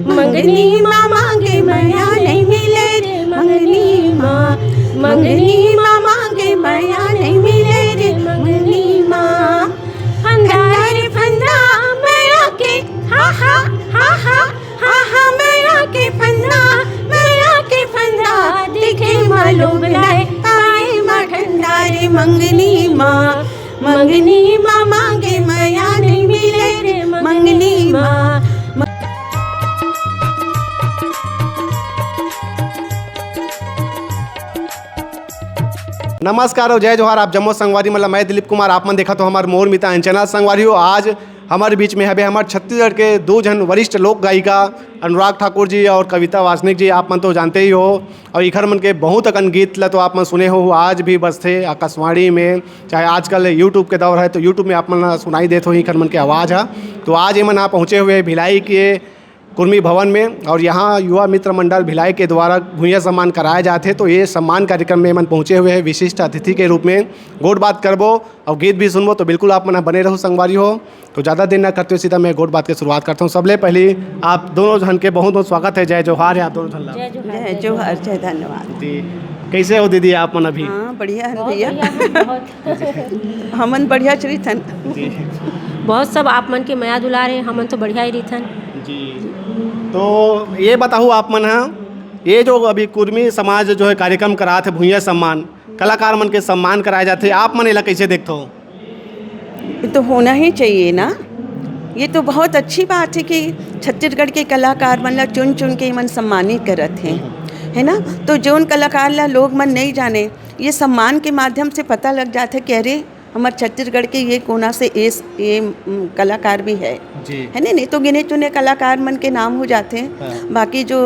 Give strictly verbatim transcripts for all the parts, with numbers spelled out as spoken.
मंगनी मा मांगे मया नहीं मिले रे मंगनी मा। मंगनी मा मांगे मया नहीं मिले रे मंगनी मा। फंदा रे फंदा मया के, हा हा हा हा हा, मया के फंदा, मया के फंदा, देखे मा लोभ लाए, पाए मा ठंडा रे मंगनी मा। मंगनी मा मांगे मया नहीं मिले रे मंगनी मा। नमस्कार और जय जोहार। आप जम्मो संगवारी मन ला मैं दिलीप कुमार, आप मन देखत हो हमार मोर मितान चैनल। संगवारी हो, आज हमारे बीच में हवे हमार छत्तीसगढ़ के दो झन वरिष्ठ लोक गायिका अनुराग ठाकुर जी और कविता वासनिक जी। आप मन तो जानते ही हो, और इखर मन के बहुत अकन गीत ला तो आप मन सुने हो, आज भी बजथे आकाशवाणी में, चाहे आजकल YouTube के दौर है तो YouTube में आप मन ला सुनाई देत हो इखर मन के आवाज़ हा। तो आज ये मन यहाँ पहुँचे हुए भिलाई के कुर्मी भवन में, और यहाँ युवा मित्र मंडल भिलाई के द्वारा भुइयां सम्मान कराया जाथे। तो ये सम्मान कार्यक्रम में मन पहुँचे हुए हैं विशिष्ट अतिथि के रूप में। गोठ बात करबो और गीत भी सुनबो, तो बिल्कुल आप मन बने रहो संगवारी हो। तो ज़्यादा देर ना करते हुए सीधा मैं गोठ बात के शुरुआत करता हूँ। सबले पहले आप दोनों झन के बहुत बहुत स्वागत है, जय जोहार है आप दोनों झन ला। जय जोहार, जय जोहार, जय धन्यवाद। जी, कैसे हो दीदी आप मन अभी? हाँ, बढ़िया है बहुत भैया। बढ़िया है, बहुत। हमन बढ़िया च रहिथन। जी। बहुत सब आप मन के मया दुलार है, हमन तो बढ़िया ही रहिथन। जी। तो ये बताओ आप मन हा, ये जो अभी कुर्मी समाज जो है कार्यक्रम करात है भुइयां सम्मान, कलाकार मन के सम्मान कराए जाथे, आप मन एला कैसे देखथो? ये तो होना ही चाहिए ना। ये तो बहुत अच्छी बात है कि छत्तीसगढ़ के कलाकार मन ला चुन चुन के मन सम्मानित करत हैं, है ना? तो जोन कलाकार ला लोग मन नहीं जाने, ये सम्मान के माध्यम से पता लग जाथे कि अरे, हमर छत्तीसगढ़ के ये कोना से ये, ये, उम, कलाकार भी है, जी। है ना? नहीं तो गिने चुने कलाकार मन के नाम हो जाते हैं, हाँ। बाकी जो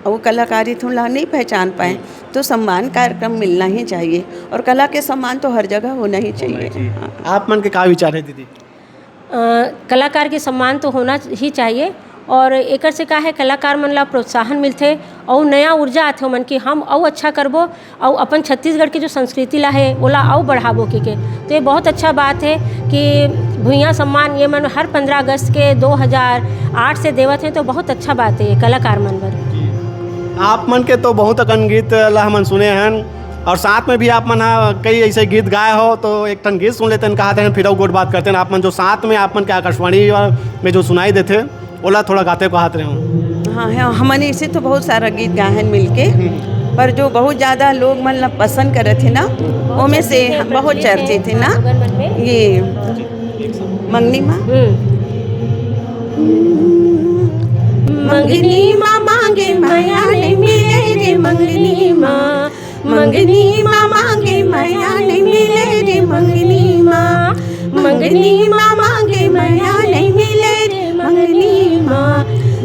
वो कलाकार ही थोड़ा नहीं पहचान पाए, जी। तो सम्मान कार्यक्रम मिलना ही चाहिए और कला के सम्मान तो हर जगह होना ही चाहिए। जी। हाँ। आप मन के का विचार है दीदी? अ, कलाकार के सम्मान तो होना ही चाहिए और एकर से का है, कलाकार मन ला प्रोत्साहन मिलथे अउ नया ऊर्जा आथे ओमन कि हम अउ अच्छा करबो अउ अपन छत्तीसगढ़ के जो संस्कृति ला है ओला अउ बढ़ाबो के, के। तो ये बहुत अच्छा बात है कि भुइयां सम्मान ये मन हर पंद्रह अगस्त के दो हज़ार आठ से देवत हैं, तो बहुत अच्छा बात है ये कलाकार मन बर। आप मन के तो बहुत अकन गीत ला हमन सुने हन और साथ में भी आप मन हा कई ऐसे गीत गाए हो, तो एक ठन गीत सुन लेते हैं, कहा थे फिर अउ गोठ बात करते हैं। आप मन जो साथ में आप मन के आकाशवाणी में जो सुनाई देथे, ओला थोड़ा गाते को हाथ रहे हो। हाँ, हाँ, हमन इसे तो बहुत सारा गीत गाए हैं मिलके, पर जो बहुत ज्यादा लोग मन ला पसंद करत थे ना, ओमे से बहुत चर्चित है ना, ये मंगनी मा। हम्म। मंगनी मा मांगे मया नहीं मिले रे मंगनी मा। मंगनी मा मांगे मया नहीं मिले रे मंगनी मा। मंगनी मा मांगे मया नहीं मिले रे मंगनी मा।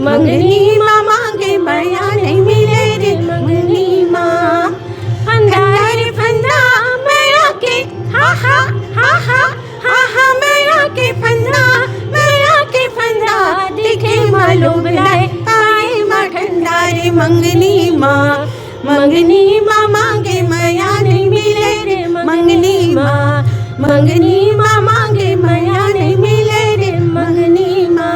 मंगनी मा मांगे मया नहीं मिले रे मंगनी मा। फंदा रे फंदा मया के, हा हा हा हा हा, मया के फंदा, मया के फंदा, देखे मा लोभ लाए, पाए मा ठंडा रे मंगनी मा। मंगनी मा मांगे मया नहीं मिले रे मंगनी मा। मंगनी मा मांगे मया नहीं मिले रे मंगनी मा।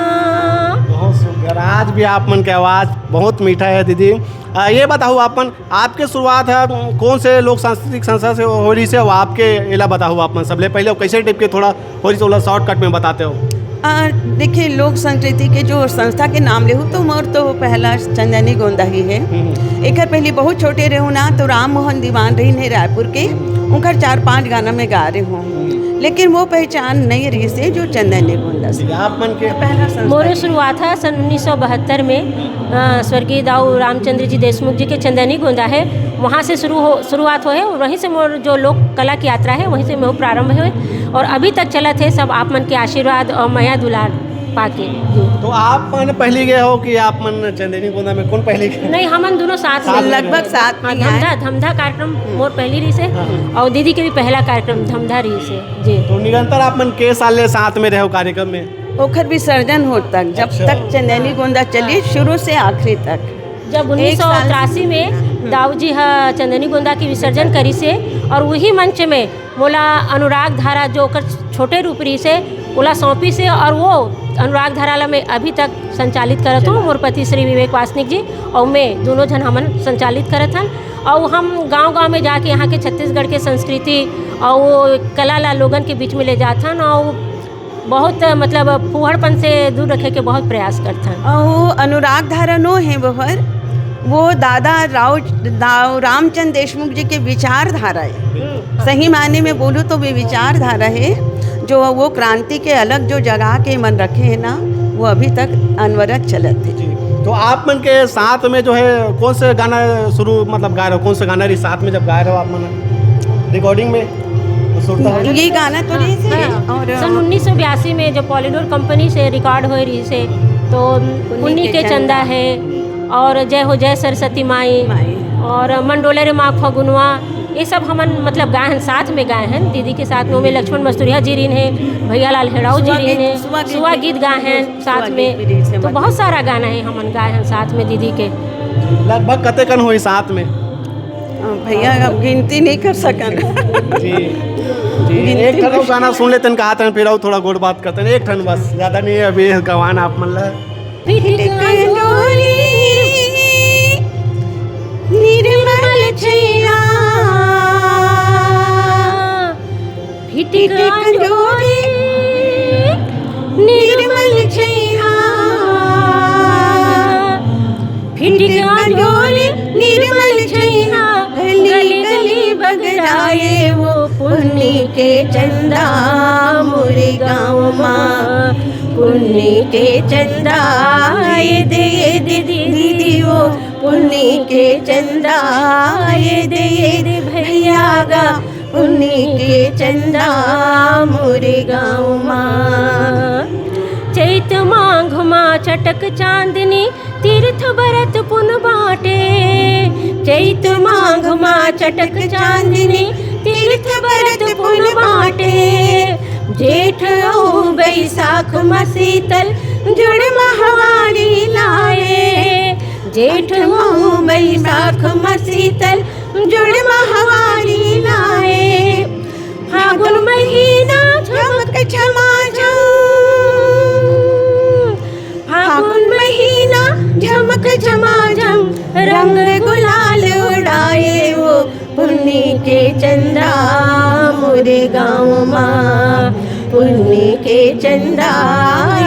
बहुत सुंदर। आज भी आप मन के आवाज बहुत मीठा है दीदी। आ, ये बताओ आप मन, आपके शुरुआत है कौन से लोक सांस्कृतिक संस्था से हो रही से, वो आपके एला बताओ आप मन सबले पहले, और कैसे टाइप के थोड़ा हो रही से, थोड़ा शॉर्टकट में बताते हो? आ, देखिए, लोक संस्कृति के जो संस्था के नाम लेहू तो मोर तो पहला चंदनी गोंदा ही है। हम्म। एकर पहले बहुत छोटे रहू ना तो राम मोहन दीवान रही ने रायपुर के, उनकर चार पांच गाना में गा रहे हूँ, लेकिन वो पहचान नहीं रही से जो चंदनी गोंदा से। आप मन के पहला संस्था मोर के। शुरुआत है सन उन्नीस सौ बहत्तर में, अ, स्वर्गीय दाऊ रामचंद्र जी देशमुख जी के चंदनी गोंदा है, वहाँ से शुरू हो, शुरुआत हो है और वहीं से मोर जो लोक कला की यात्रा है वहीं से मोर प्रारंभ है और अभी तक चलत है, सब आप मन के आशीर्वाद और मया दुलार पाके। तो आप मन पहली गए हो कि आप मन चंदनी गोंदा में कौन पहली गए? नहीं, हमन दोनों साथ साथ में में। लगभग साथ हाँ, में आए। धमधा, धमधा कार्यक्रम मोर पहली रही से हाँ। और दीदी के भी पहला कार्यक्रम धमधा रही से। जी। तो निरंतर आप मन के साल ले साथ में रहे हो कार्यक्रम में? ओखर विसर्जन हो तक, जब अच्छा। तक चंदनी गोंदा चली, शुरू से आखिरी तक। जब एक साल उन्नीस सौ तिरासी में हम्म। दाऊ जी हा चंदनी गोंदा के विसर्जन करी से और वही मंच में मोला अनुराग धारा जो ओकर छोटे रूप रही से ओला सौंपिस हे और वो अनुराग धारा ला मैं अभी तक संचालित करत हूँ। मोर पति श्री विवेक वासनिक जी और मैं दोनों झन हमन संचालित करत हन। और हम गांव-गांव में जाके यहाँ के छत्तीसगढ़ के संस्कृति और वो कला ला लोगन के बीच में ले जात हन और बहुत, मतलब, फूहड़पन से दूर रखे के बहुत प्रयास करत हन। अउ अनुराग धारा नो हे वो हर, वो दादा राव, दाव रामचंद देशमुख जी के विचारधारा हे। हम्म। सही मायने में बोलूँ तो वे विचारधारा हे, जो वो क्रांति के अलग जो जगा के मन रखे हे ना, वो अभी तक अनवरत चलत हे। जी। तो आप मन के साथ में जो है कौन से गाना शुरू, मतलब, गाए रहो, कौन से गाना रही साथ में जब गाए रहो आप मन रिकॉर्डिंग में? तो सुरता हो ये गाना तो रहिस हे, हाँ। और सन उन्नीस सौ बयासी में जो पॉलीडोर कंपनी से रिकॉर्ड होए रहिस हे, तो पुन्नी के चंदा हे और जय हो जय सरस्वती माई माई। और मन डोले रे माँ फगुनवा, ये सब हमन, मतलब, गाए हन, साथ में गाए हन दीदी के साथ में। ओमे लक्ष्मण मस्तुरिया जी रहिन हे, भैया लाल हेड़ाऊ जी सुआ रहिन गीत, हे, सुआ गीत सुआ भी, गीत गाए हन साथ सुआ गीत भी रहिस हे, में। तो मतलब। बहुत सारा गाना हे हमन गाए हन साथ में दीदी के। लगभग कतेकन होही साथ में? अ, भैया, अब गिनती नहीं कर सकन। जी। जी, गिनती एक ठन अउ नहीं। गाना सुन लेतन, कहा तन, फिर अउ थोड़ा गोठ बात करतन। एक ठन बस, ज्यादा नहीं है, अभी गवान आप मन ला। फिटिक अंजोरी, निर्मल छैया। फिटिक अंजोरी, निर्मल छैया। फिटिक अंजोरी, निर्मल छैया। गली गली बगराए वो पुन्नी के चंदा मोरे गाँव मा। पुन्नी के चंदा ये दे, ये दे दीदी वो। पुन्नी के चंदा ये दे, ये दे भैया गा। पुन्नी के चंदा मोरे गाँव मा। चैत माघ मा चटक चांदनी, तीर्थ बरत पुन बाटे। चैत माघ मा चटक चांदनी, तीर्थ बरत पुन बाटे। जेठ अउ बैसाख मा शीतल, जुड़ महवारी लाए। जेठ अउ बैसाख मा शीतल, जुड़ महवारी लाए। फागुन महीना झमक झमाझम, फागुन महीना झमक झमाझम, रंग गुलाल उड़ाए वो पुन्नी के चंदा मोरे गाँव मा। पुन्नी के चंदा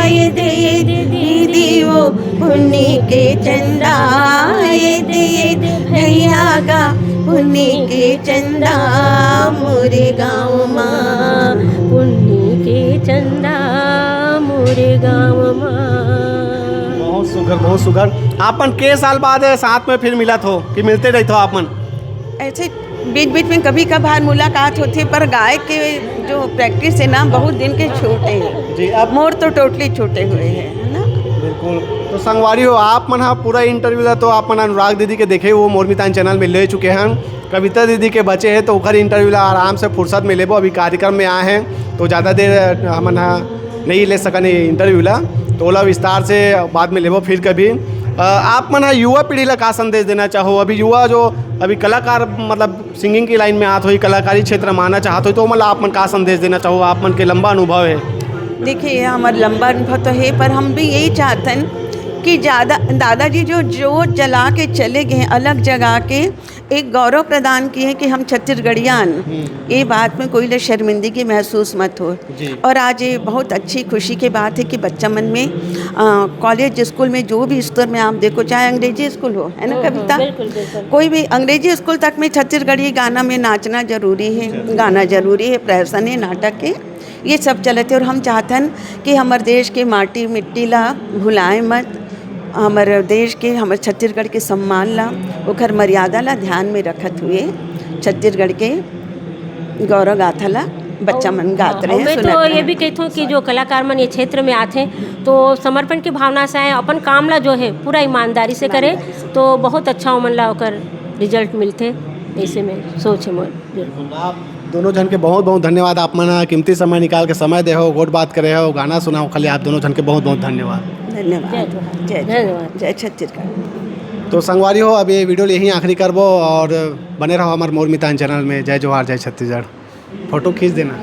ये दे दीदी वो, पुन्नी के चंदा ये दे भैया गा। पुन्नी के चंदा मोरे गाँव मा। पुन्नी के चंदा मोरे गाँव मा। बहुत सुघर, बहुत सुघर। आपन के साल बाद साथ में फिर मिलत हो कि मिलते रहित हो आपन? ऐसे बीच बीच में कभी कभार मुलाकात होथे, पर गाय के जो प्रैक्टिस हे ना, बहुत दिन के छूटे हे। जी, अब मोर तो टोटली छूटे हुए हे, है ना? बिल्कुल। तो संगवारी हो, आप मन हा पूरा इंटरव्यू ला तो आप मन अनुराग दीदी के देखे, वो मोर मितान चैनल में ले चुके हन। कविता दीदी के बचे हे, तो ओकर इंटरव्यू ला आराम से फुर्सत में लेबो। अभी कार्यक्रम में आए हन, तो ज़्यादा देर हमन हा नहीं ले सकन ये इंटरव्यू ला, तो ओला विस्तार से बाद में लेबो फिर कभी। अ, आप मन हा युवा पीढ़ी ला का संदेश देना चाहो? अभी युवा जो अभी कलाकार, मतलब, सिंगिंग की लाइन में आत होही, कलाकारी क्षेत्र में आना चाहत होही, तो ओमन ला आप मन का संदेश देना चाहो? आप मन के लंबा अनुभव हे। देखिए, ये हमर लंबा अनुभव तो हे, पर हम भी यही चाहतन कि ज़्यादा, दादाजी जो जोत जला के चले गए हैं अलग जगह के, एक गौरव प्रदान किए कि हम छत्तीसगढ़ियान, हम्म। ये बात में कोई ले शर्मिंदगी महसूस मत हो। जी। और आज ये बहुत अच्छी खुशी की बात है कि बच्चा मन में, अ, कॉलेज स्कूल में जो भी स्तर में आप देखो, चाहे अंग्रेजी स्कूल हो, है ना हम्म, हम्म, कविता? बिल्कुल, बिल्कुल। कोई भी अंग्रेजी स्कूल तक में छत्तीसगढ़ी गाना में नाचना जरूरी है, जरूरी। गाना जरूरी है, प्रहसन है, नाटक है, ये सब चलत हे। और हम चाहतन कि हमर देश के माटी मिट्टी ला भुलाए मत, हमर देश के, हमर छत्तीसगढ़ के सम्मान ला, ओखर मर्यादा ला ध्यान में रखत हुए छत्तीसगढ़ के गौरव गाथा ला बच्चा मन गात रहे, अउ मैं सुनत तो ये रहे। भी कहथों कि जो कलाकार मन ये क्षेत्र में आथे तो समर्पण की भावना से आए, अपन काम ला जो है पूरा ईमानदारी से करे, ईमानदारी से। तो बहुत अच्छा ओमन ला ओकर रिजल्ट मिलथे, ऐसे में सोच है मोर। बिल्कुल। आप दोनों झन के बहुत बहुत धन्यवाद, आप मन ह कीमती समय निकाल के समय दे हो, गोठ बात करे हो, गाना सुनाओ, खाली आप दोनों झन के बहुत बहुत धन्यवाद। धन्यवाद। जय जोहार। जय जोहार। धन्यवाद। जय छत्तीसगढ़। तो संगवारी हो, अब ये वीडियो यहीं आखिरी करबो और बने रहो हमारे मोर मितान चैनल में। जय जोहार, जय छत्तीसगढ़। फोटो खींच देना।